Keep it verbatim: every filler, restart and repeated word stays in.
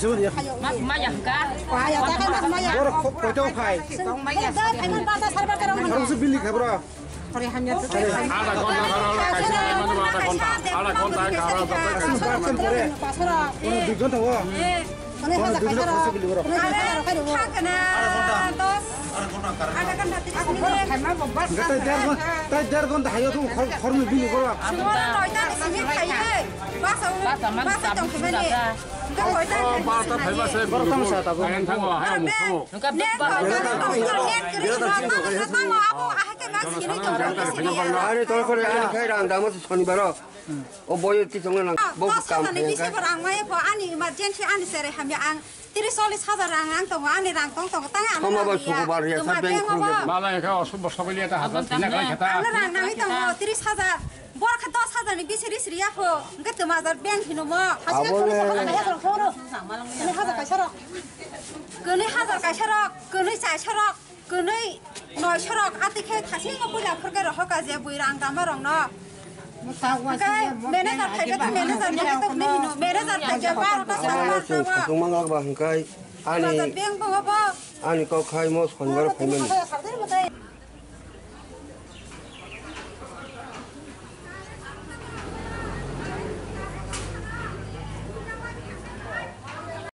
Maya hwnkha. Borok koito khai. Borok se bili khai borok. Ada kontra karo kaisa ada kontra. Ada kontra karo. Asli bar sem pore. Kono dui jon thango. Kono dui jon khoroksa bili borok. Ada kontra. Ada kontra. Enggak, tadi dar kontra, tadi dar kontra hayo tuh khor khor bili borok. Semua roita di sini khaye. Basa basa tong khimani. Barta phaiba se borok tamo sa tabo. Ayan thango, hayo mukho. Ani tol kore ani khai rang damo sonibaro. O boyo ti tongo nang. Bo kam khai. Ani emergency ani sere hamya ang tris chollis hajar rang ang tongo, ani rang tong tongo, tang ang. Toma ba sukubar ya sa bank khulbe. Mala ekha osu bosa bili eta hajar tina khai khata. Ang rang nang tongo tris hajar. Bor kha dos hajar ni bisi ris riya kho. Hwnkhe tuma hajar bank hino mo. Abo le. Kwnwi hajar kaisa rok. Kwnwi hajar kaisa rok. Kwnwi chaisa rok. Kwnwi noisa rok. Ati khe thasi ngo puila phurke roho ka je bui rang dama rok no. Hwnkhe manager thaibe to manager ni to kwnwi hino. Manager thaibe barota sa barota. Tongma ngak ba hwnkhe ani. Bank bo bo. Ani kok khai mo sonibaro phaimani.